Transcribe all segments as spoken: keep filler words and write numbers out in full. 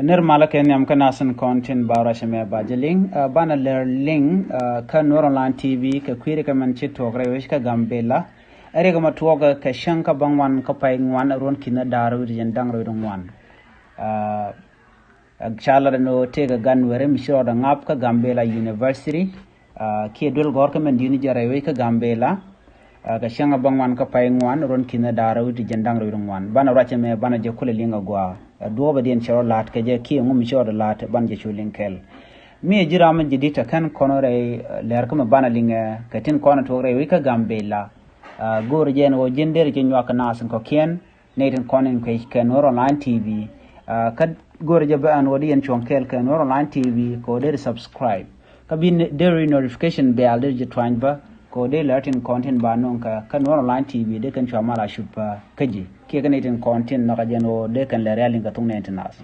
Nir malä kɛ nhiam kä nasin kɔn tin ba ruacɛ mɛ ba jɛ liŋ, ah, banɛ lɛr liŋ, ah, kä Nuer Online T V kɛ kui̱ri kɛ mɛn ci tuɔk rɛy wec kä Gambela. Ɛ riɛk ma tuɔk kɛ cäŋ kä bä ŋuan kä pay ŋuan ruɔ̱n ki̱n da̱r wi̱cdɛ jɛn da̱ŋ rɛw wi̱cdɛ ŋuan. Ah, ca lat ɛn ɣöö tëëkɛ gan Nuɛri mi ci rɔɔdɛ ŋap kä Gambela University. Ah, kiɛ duel gɔ̱rkä mɛn di̱t ni jɛ rɛy wec kä Gambela. Ah, kɛ cäŋ a bä ŋuan kä pay ŋuan ruɔ̱n ki̱n da̱r wi̱cdɛ jɛn da̱ŋ rɛw wi̱cdɛ ŋuan. Banɛ ruacɛ mɛ banɛ jɛ kulɛ liŋ a gɔaa. Ah, duɔ̱ɔ̱pɛ diɛn cɛ rɔ la̱a̱t kɛ jɛ kiɛ ŋu mi ci rɔɔdɛ la̱a̱t banɛ jɛ cu liŋ kɛl. Mi ɛ ji̱ ram mi ji̱ di̱t ɛ kɛn kɔn rɛy, ah, lɛr kä mi banɛ liŋ ɛ kɛ tin kɔn ɛ tuɔk rɛy wec kä Gambela. Ah, go̱o̱rɛ jɛ ɛn ɣöö ji̱n derɛ jɛ nyuak kɛ naath in kɔ̱kiɛn. Nɛy tin kɔn in kuec kɛ Nuer Online T V. Ah, kä go̱o̱rɛ jɛ bä ɛn ɣöö di yɛn cuɔ̱ŋ kɛɛl kɛ Nuer Online T V kɛ ɣöö deri subscribe. Kä bi deri notification bell deri jɛ tuany bä kɛ ɣöö deri lɛr tin kɔn tin ba nöŋ kɛ kä Nuer Online T V dee kɛn cua mal a cup kä ji̱. Kiɛ kä nɛy tin kɔn tin nhɔk a jɛn ɣöö dee kɛn lɛr rial in kɛ thuŋ nɛn ti naath.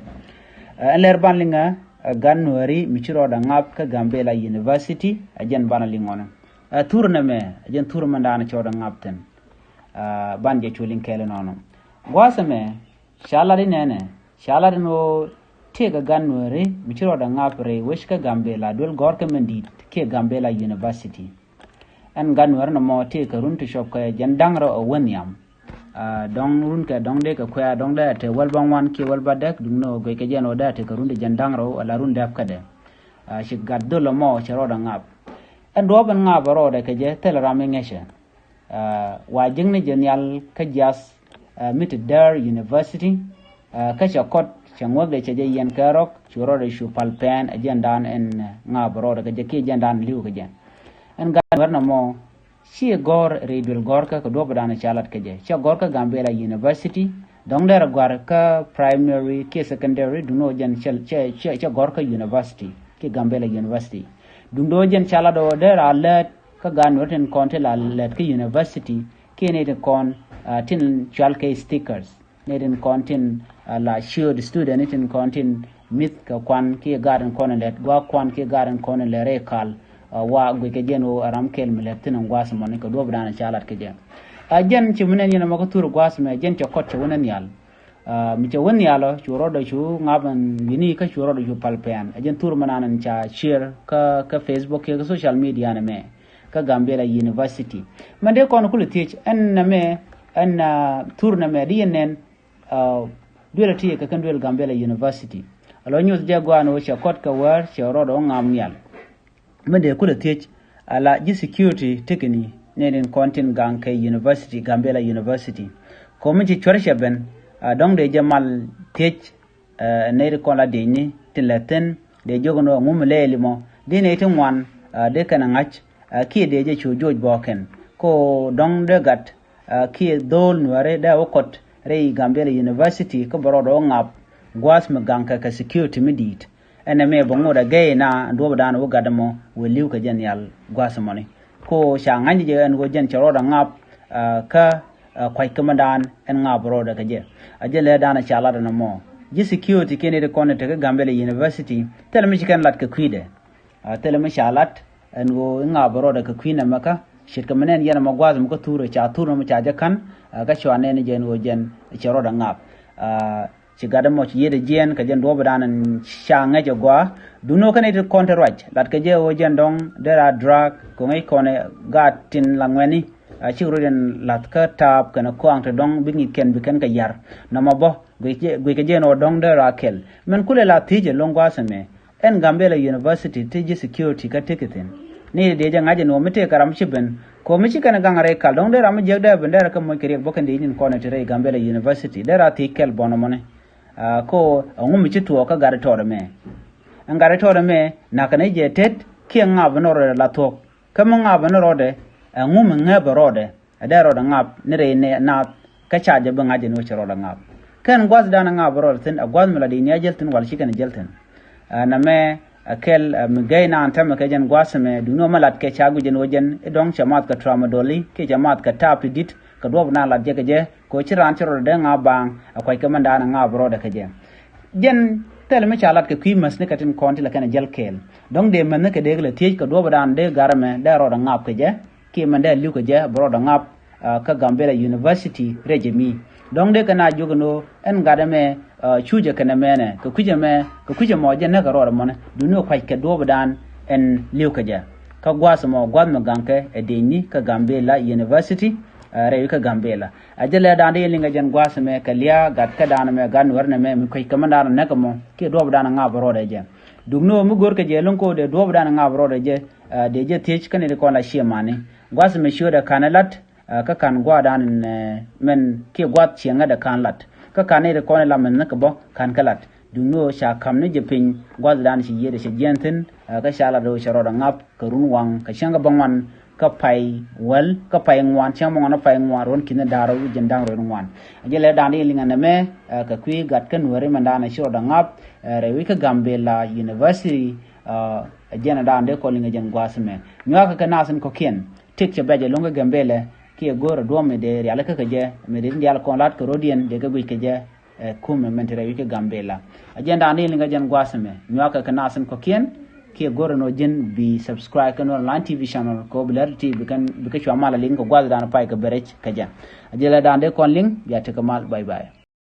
Ah, ɛn lɛr ban liŋ ɛ, ah, gan Nuɛri mi ci rɔɔdɛ ŋap kä Gambela University, a jɛn ban a liŋ ɣɔni. Ah, thur nɛmɛ, a jɛn thur mɛn daanɛ ci rɔɔdɛ ŋap thi̱n. Ah, ban jɛ cu liŋ kɛɛl inɔnɔ. Gua̱a̱th ɛmɛ, ca lat inɛnɛ, ca lat in ɣöö tëëkɛ gan Nuɛri mi ci rɔɔdɛ ŋap rɛy wec kä Gambela duel gɔ̱rkä mɛn di̱t kiɛ Gambela University. Ɛn gan Nuɛri nɔmɔ tëëkɛ run ti cɔp kɛ jɛn da̱ŋ rɛw ɛ wä nhiam. Ah, dɔ̱ŋ run kɛ dɔ̱ŋ dee kɛ kuɛ̈ɛ̈ dɔ̱ŋ dee a te wäl bä ŋuan kiɛ wäl bä däk duŋni ɣöö guic kɛ jɛn ɣöö dee a te kɛ run ti jɛn da̱ŋ rɛw ala run dɛp kädɛ. Ah, ci gat dhol ɛmɔ cɛ rɔɔdɛ ŋap. Ɛn duɔ̱ɔ̱p ɛn ŋap ɛ rɔɔdɛ kɛ jɛ thilɛ ram mi ŋäcɛ. Ah, wa jiäkni jɛ nhial kä jiath, ah, mi te Dar University, ah, kä cɛ kɔt cɛ ŋuäkdɛ cɛ jɛ yiɛn kɛ rɔk cu rɔɔdɛ cu pal pɛn ɛ jɛn dan ɛn, ah, ŋa̱a̱p rɔɔdɛ kɛ jɛ kiɛ jɛn dan li̱w kɛ jɛ. Ɛn gan Nuɛr nɔmɔ ciɛ gɔ̱r rɛy duel gɔ̱rkä kɛ duɔ̱p dan ca lat kɛ jɛ. Cɛ gɔ̱r kä Gambela University, dɔ̱ŋ derɛ gɔ̱r kä primary kiɛ secondary, duŋni ɣöö jɛn cɛ, cɛ, cɛ, cɛ gɔ̱r kä university kiɛ Gambela University. Duŋdɛ ɣöö jɛn ca lat ɣöö derɛ a lät kä gan Nuɛr tin kɔn ti la lät kä university kiɛ ni tin kɔn, ah, tin cual kɛ stickers. Ni tin kɔn tin, ah, la ciööt student ni tin kɔn tin mi̱th kɛ kuan kiɛ gaat in kɔn in lät gua̱a̱k kuan kiɛ gaat in kɔn in lät rɛy kal. Ah, wa guic kɛ jɛn ɣöö a ram kɛl mi lät thi̱n in gua̱a̱th mɔni kɛ duɔ̱p dan ca lat kɛ jɛ. Ah, jɛn ci mi nɛn yɛn ɛmɔ kä thur gua̱a̱th mɛ jɛn cɛ kɔt cɛ wä ni nhial. Ah, mi cɛ wä nhial ɔ cu rɔɔdɛ cu ŋa̱p ɛn wi̱ni kä cu rɔɔdɛ cu pal pɛn. A jɛn thur mi nan in ca share kä, kä Facebook kiɛ kä social media ni mɛ kä Gambela University. Mɛn dee kɔn kulɛ thiec ɛn nɛmɛ ɛn, ah, thur nɛmɛ di yɛn nɛn, ah, duel a ti kɛ kɛn duel Gambela University. A lɔ nyuth jɛ guan ɣöö cɛ kɔt kɛ wäär cɛ rɔɔdɛ wä ŋa̱p nhial. Mɛn dee kulɛ thiec ala ji̱ security tekɛ ni nɛy tin kɔn tin gaŋ kɛ university, Gambela University. Komi ci cuɛr cɛ ben, ah, dɔ̱ŋ dee jɛ mal thiec, ah, nɛy ti kɔn la diecni tin lɛ thi̱n dee jiök ni ɣöö ŋu mi lɛɛli mɔ di nɛy ti ŋuan, ah, dee kɛn a ŋa̱c, ah, kiɛ dee jɛ cu joc bɔɔkɛn ko dɔ̱ŋ dee gat, ah, kiɛ dho̱o̱l Nuɛri dee a wä kɔt rɛy Gambela University kä bɛ rɔɔdɛ wä ŋa̱p gua̱a̱th mi gaŋkɛ kɛ security mi di̱i̱t. Ɛn ɛmɛ bɛ ŋot a gɛy na duɔ̱p dan wä gat ɛmɔ wëë li̱w kɛ jɛ nhial gua̱a̱th ɛmɔni. Ko ca ŋa̱ny jɛ ɛn ɣöö jɛn cɛ rɔɔdɛ ŋa̱p, ah, kä, ah, kua̱c kä mɛ dan ɛn ŋa̱p rɔɔdɛ kɛ jɛ. A jɛ lɛ dan ca lat ɛn ɛmɔ ji̱ security kiɛn i̱ kɔn i̱ te kä Gambela University thilɛ mi ci kɛn lat kɛ kui̱dɛ. Ah, thilɛ mi ca lat ɛn ɣöö i̱ ŋa̱p rɔɔdɛ kɛ kui̱ nɛmɛ kä ce̱tkɛ mi nɛn yɛn ɛmɔ gua̱a̱th ɛmɔ kä thurɛ ca thur nɛmɛ ca jɛ ka̱n, ah, kä cua nɛn jɛ ɛn ɣöö jɛn cɛ rɔɔdɛ ŋa̱p. Ah, ci gat ɛmɔ ci yiëëdɛ jiɛɛn kɛ jɛn duɔ̱ɔ̱p dan ɛn ca ŋäc ɛ gɔaa. Duŋni ɣöö kɛn i̱ ti kɔn te ruac lat kɛ jɛ ɣöö jɛn dɔ̱ŋ dee ra drug kɛ ŋäc kɔn ɛ gaat tin la ŋuɛni. Ah, cik rot in la̱th kä taap kɛnɛ kɔaŋ te dɔ̱ŋ bi ŋi̱th kɛn bi kɛn kɛ ya̱r nɔmɔ bä guic kɛ jɛ, guic kɛ jɛ ɛn ɣöö dɔ̱ŋ dee ra kɛl. Mɛn kulɛ la thiec ɛlɔ̱ŋ gua̱a̱th ɛmɛ. Ɛn Gambela University ti ji̱ security kä tekɛ thi̱n. Ni dee jɛ ŋa̱c ɛn ɣöö mi tëëkɛ ram ci ben kɛ ɣöö mi ci kɛn gaŋ rɛy kal dɔ̱ŋ dee ram mi jiäk dee ben derɛ kä moc kɛ riɛk bä kɛn dee nyin kɔn ti rɛy Gambela University dee ra thiec kɛl bɔn ɛmɔni. Ah, ko ɛŋu mi ci tuɔɔk kä gat tɔɔt ɛmɛ. Ɛn gat tɔɔt ɛmɛ nakä ni jɛ tet kiɛ ŋa̱p ni rɔɔdɛ la thuɔ̱k. Kä mi ŋa̱p ni rɔɔdɛ ɛŋu mi ŋäpɛ rɔɔdɛ. Ɛ dee rɔɔdɛ ŋa̱p ni rɛy nɛ naath kä ca jɛ bi ŋa̱c jɛ ni wä cɛ rɔɔdɛ ŋa̱p. Kɛn gua̱th danɛ ŋa̱p rɔɔdɛ thi̱n ɛ gua̱th mi la di̱i̱t ni a jäl thi̱n wal ci kɛn jäl thi̱n. Ɛ nɛmɛ ɛ kɛl ɛ mi gɛy naan tɛmɛ kɛ jɛn gua̱th ɛmɛ duŋni wä mi lat kɛ ca guic jɛn wä jɛn i̱ dɔ̱ŋ cɛ math kɛ tramadol i̱ kiɛ cɛ math kɛ tap i̱ di̱t kɛ duɔ̱p naan lat jɛ kɛ jɛ kɛ ɣöö ci raan ci rɔɔdɛ dee ŋa̱p baaŋ ɛ kuac kɛ mɛn daanɛ ŋa̱p rɔɔdɛ kɛ jɛ. Jɛn thilɛ mi ca lat kɛ kui̱ mäthni kɛ tin kɔn ti la kɛn ɛ jäl kɛɛl. Dɔ̱ŋ dee mäthni kɛ dee kɛ lɛ thiec kɛ duɔ̱p dan dee gar ɛmɛ dee rɔɔdɛ ŋa̱p kɛ jɛ. Kiɛ mɛn dee li̱w kɛ jɛ bɛ rɔɔdɛ ŋa̱p, ah, kä Gambela University rɛc ɛmi. Dɔ̱ŋ dee kɛ na juɔk ɛn ɣöö ɛn gat ɛmɛ, ɛ, cucɛ kɛnɛ mɛnɛ kɛ kui̱c ɛmɛ, kɛ kui̱c ɛmɔ jɛ näk kɛ rɔɔdɛ mɔnɛ, duŋni kɛ kuac kɛ duɔ̱ɔ̱pdan ɛn li̱w kɛ jɛ. Kä gua̱a̱th ɛmɔ, gua̱a̱th mi gaŋkɛ ɛ dëcni kä Gambela University, ɛ, rɛy wi̱c kä Gambela. A jɛ lɛ da̱a̱n dee yɛn liŋ kɛ jɛn gua̱a̱th ɛmɛ kɛ lia̱a̱ gat kädan ɛmɛ, gat Nuɛr ɛmɛ, mi kuec kɛ mɛn da̱a̱n ɛ näk ɛmɔ kiɛ duɔ̱ɔ̱pdan ɛ ŋa̱p rɔɔdɛ jɛ. Duŋni ɣöö mi go̱o̱r kɛ jɛ lo̱ŋ kɛ ɣöö dee duɔ̱ɔ̱pdan ɛ ŋa̱p rɔɔdɛ jɛ, ɛ, dee jɛ thiec kä nɛy ti kɔn la ciɛ mani. Gua̱a̱th ɛmɛ ciötdɛ /ka̱nɛ la̱t, ɛ, kä /ka̱n gua̱a̱thdan ɛn, ɛ, mɛn kiɛ gua̱a̱th cieŋädɛ /ka̱n la̱t. Kä /ka̱n nɛy ti kɔn la mɛn ni kɛ bä /ka̱n kɛ la̱t. Duŋni ɣöö ca ka̱m ni jɛ piny, gua̱a̱thdan ci yiëëdɛ cɛ jiɛn thi̱n, ɛ, kä ca lat ɣöö cɛ rɔɔdɛ ŋa̱p kɛ run waŋ kɛ cäŋ kä bäŋuan kä pay wäl, kä pay ŋuan, cäŋ bäŋuan kä pay ŋuan, ruɔ̱n ki̱ni da̱ŋ rɛw wi̱c jiɛn da̱ŋ rɛw wi̱c ŋuan. A jɛ lɛ da̱a̱n dee yɛn liŋ ɛn ɛmɛ, ɛ, kɛ kui̱ gat kä Nuɛri mɛn da̱a̱n ɛ ci rɔɔdɛ ŋa̱p, ɛ, rɛy wi̱c kä Gambela University, ɛ, ɛ jɛn ɛ da̱a̱n dee kɔn liŋ ɛ jɛn gua̱a̱th ɛmɛ. Nyuakɛ kɛ nath in kɔ̱kiɛn, tëk cɛ bɛ̈c ɛlɔ̱ŋ kä Gambela, kiɛ go̱o̱rɛ duɔ̱ɔ̱p mi dee rialikä kɛ jɛ, mi dee tin diaal kɔn la̱t kɛ rɔ̱diɛn, dee kɛ guic kɛ jɛ, ɛ, kumɛ mɛn te rɛy wi̱c kä Gambela. A jɛn da̱a̱n dee yɛn liŋ ɛ jɛn gua̱a̱th ɛmɛ. Nyuakɛ kɛ nath in kɔ̱kiɛn, kiɛ go̱o̱rɛ nɔ ji̱n bi subscribe kä Nuer Online T V channel kɛ ɣöö bi lät ti bi kɛn, bi kɛ cua mal a liŋ kɛ gua̱a̱thdan pay kɛ bɛ rɛc kɛ jɛ. A jɛ lɛ da̱a̱n dee kɔn liŋ, bia tekɛ mal, bye bye.